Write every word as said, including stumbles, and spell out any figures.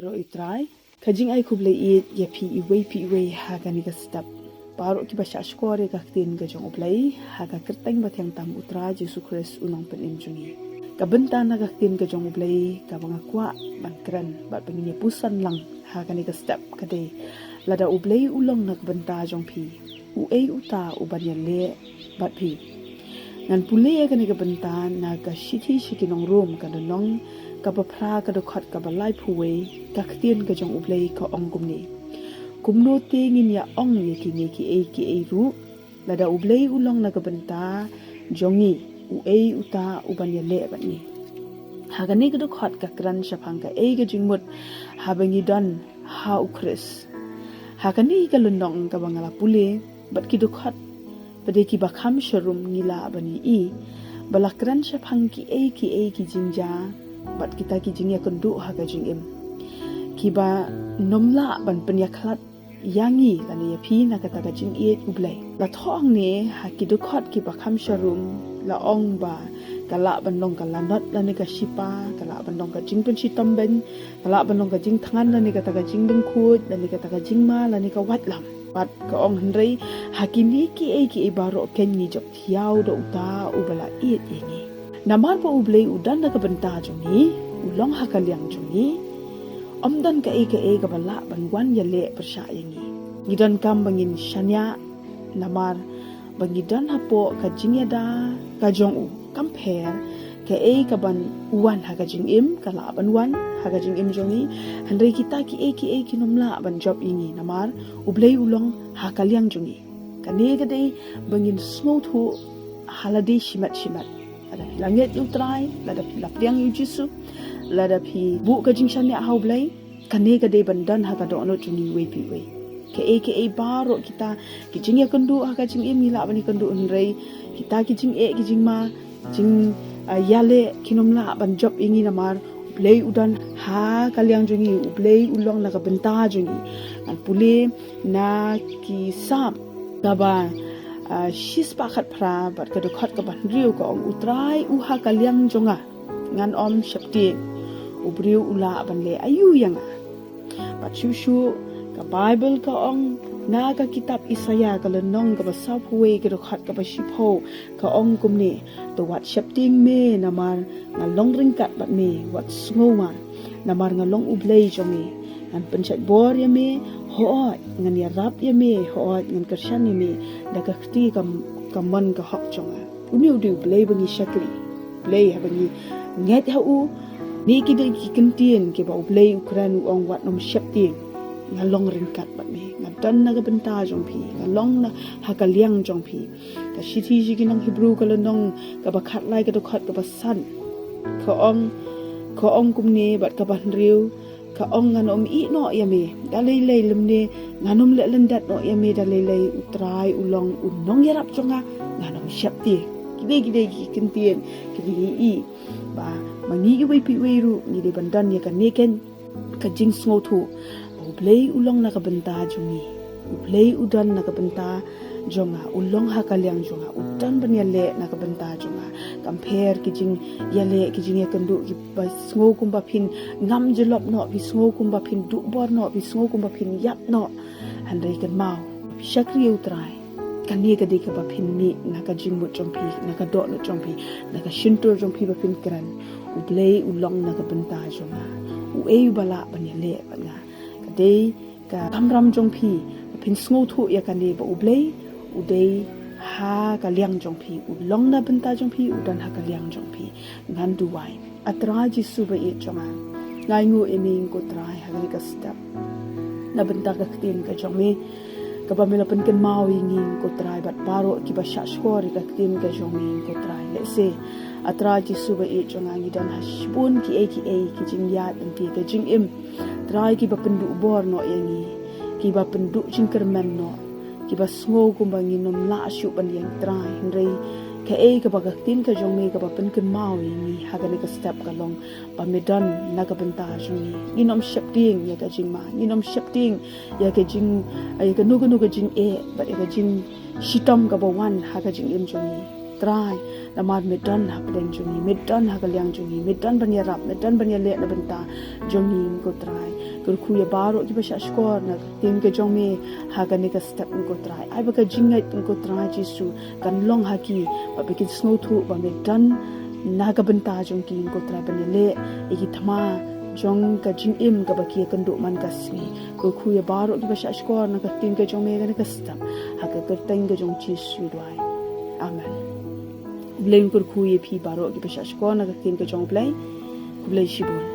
Baroh i Trai, ka jingai khublei ïeit ïa phi iwei pa iwei ha kane ka step. Baroh kiba shah shkor ïa ka ktien ka jong U Blei ha ka kyrteng ba thiang tam U Trai Jisu Khrist U Nongpynim jong ngi. Ka bynta na ka ktien ka jong U Blei kaba nga kwah ban kren bad ba ngin ïa puson lang ha kane ka step ka dei, lada U Blei u long na ka bynta jong phi, uei uta uban ïaleh bad phi? Ngan pule ïa kane ka bynta na ka shithi sha ki nong Rom ka lynnong kaba phra ka dkhot kaba laiphew wei. Ka ktien ka jong U Blei ka ong kumne: Kumno te ngin ïa ong ïa kine kiei kiei ruh? Lada U Blei u long na ka bynta jong ngi, uei uta uban ïaleh bad ngi? Ha kane ka dkhot ka kren shaphang kaei ka jingmut haba ngi don ha U Khrist. Ha kane ka lynnong kaba nga la pule bad ki dkhot ba dei kiba kham sharum, ngi lah ban ïohi ba la kren shaphang kiei kiei ki jingjia bad kita ki jingïakynduh ha ka jingim kiba nym lah ban pynïakhlad ïa ngi lane ïa phi na kata ka jingïeit U Blei. La thoh hangne ha ki dkhot kiba kham sharum, la ong ba ka lah ban long ka lanot lane ka shipa, ka lah ban long ka jingpynshitom beiñ, ka lah ban long ka jingthngan lane kata ka jingdengkhuid lane kata ka jingma lane ka waitlam. Bad ka ong: Hynrei ha kine kiei kiei baroh kein ngi jop thiaw da uta uba la ïeit ïa ngi. Namar ba U Blei u don na ka bynta jong ngi, u long ha ka liang jong ngi, ym don kaei kaei kaba lah ban wan ïaleh pyrshah ïa ngi. Ngi donkam ba ngin shaniah namar ba ngi don hapoh ka jingïada ka jong u. Kam pher kaei kaban wan ha ka jingim, ka lah ban wan ha ka jingim jong ngi, hynrei kita kiei kiei kin ym lah ban jop ïa ngi namar U Blei u long ha ka liang jong ngi. Kane ka dei ba ngin sngewthuh ha lade shimet shimet. Lada phi la ngeit ïa U Trai, lada phi la pdiang ïa U Jisu, lada phi buh ka jingshaniah ha U Blei, kane ka dei ban don ha ka dohnud jong ngi iwei pa iwei. Kaei kaei baroh kita ki jingïakynduh ha ka jingim ngi lah ban ïakynduh, hynrei kita ki jingeh ki jingma, jing, ah, ïaleh kin ym lah ban jop ïa ngi namar U Blei u don ha ka liang jong ngi, U Blei u long na ka bynta jong ngi. Ngan pule na ki Salm kaba, ah, shispah khatphra bad ka dkhot kaba hynriew, ka ong: U Trai u ha ka liang jong nga, ngan ym sheptieng. U briew u lah ban leh aïu ïa nga? Bad shuh shuh ka Baibl ka ong na ka kitab Isaïah ka lynnong kaba sawphew wei ka dkhot kaba shiphew, ka ong kumne: To wat sheptieng me namar nga long ryngkat bad me, wat sngewma namar nga long U Blei jong me. Ngan pynshait bor ïa me, hooid, ngan ïarap ïa me, hooid, ngan kyrshan ïa me da ka kti ka, ka mon ka hok jong nga. Une u dei U Blei ba ngi shakri, Blei haba ngi ngeit ha u. Kine ki dei ki kyntien kiba U Blei u kren, u ong: Wat nym sheptieng, nga long ryngkat bad me, nga don na ka bynta jong phi, nga long na ha ka liang jong phi. Ka shithi sha ki nong Hebru ka lynnong kaba khatlai ka dkhot kaba san, ka ong, ka ong kumne bad kaba hynriew, ka ong: Ngan ym ïeh noh ïa me da lei lei, lymne ngan ym leh lyndet noh ïa me da lei lei. U Trai u long u nongïarap jong nga, ngan ym sheptieng. Kine ki dei ki kyntien kiba ngi ïohi ba ma ngi iwei pa iwei ruh ngi dei ban don ïa kane kein ka jingsngewthuh ba U Blei u long na ka bynta jong ngi. U Blei u don na ka bynta jong nga, u long ha ka liang jong nga, u don ban ïaleh na ka bynta jong nga. Kam pher ki jingïaleh, ki jingïakynduh kiba sngew kumba phin ngam jyllop noh, phi sngew kumba phin duh bor noh, phi sngew kumba phin ïap noh, hynrei kynmaw, phi shakri ïa U Trai, kane ka dei kaba phin mih na ka jingmut jong phi, na ka dohnud jong phi, na ka shyntur jong phi ba phin kren: U Blei u long na ka bynta jong nga, uei uba lah ban ïaleh bad nga? Ka dei ka kamram jong phi ba phin sngewthuh ïa kane, ba U Blei u dei ha ka liang jong phi, u long na bynta jong phi, u don ha ka liang jong phi. Ngan duwai. A Trai Jisu ba ïeit jong nga, nga ainguh ïa me ko Trai ha kane ka step na bynta ka ktien ka jong me kaba me la pynkynmaw ïa ngi ko Trai, bad baroh kiba shah shkor ïa ka ktien ka jong me ko Trai. Lehse A Trai Jisu ba ïeit jong nga, ngi don ha shibun kiei kiei ki jingïaid lynti ka jingim, Trai, kiba pynduh bor noh ïa ngi, kiba pynduh jingkyrmen noh, kiba sngew kumba ngin ym lah shuh ban ïeng Trai. Hynrei kaei kaba ka ktien ka jong me kaba pynkynmaw ïa ngi ha kane ka step ka long ba me don na ka bynta jong ngi. Ngin ym sheptieng ïa ka jingma, ngin ym sheptieng ïa ka jing, ïa kano kano ka jingeh bad ïa ka jingshitom kaba wan ha ka jingim jong ngi. Trai, namar me don hapdeng jong ngi, me don ha ka liang jong ngi, me don ban ïarap, me don ban ïaleh na bynta jong ngi, ko Trai. Kyrkhu ïa baroh kiba shah shkor na ka ktien ka jong me ha kane ka step, ko Trai. Ai ba ka jingngeit, ko Trai Jisu, kan long ha ki, ba ba kin sngewthuh ba me don na ka bynta jong ki, ko Trai, ban ïaleh ïa ki thma jong ka jingim kaba ki ïakynduh man ka sngi. Kyrkhu ïa baroh kiba shah shkor na ka ktien ka jong me ha kane ka step, ha ka kyrteng ka jong Jisu duwai. Amen. U Blei un kyrkhu ïa phi baroh kiba shah shkor na ka ktien ka jong U Blei. Khublei shibun.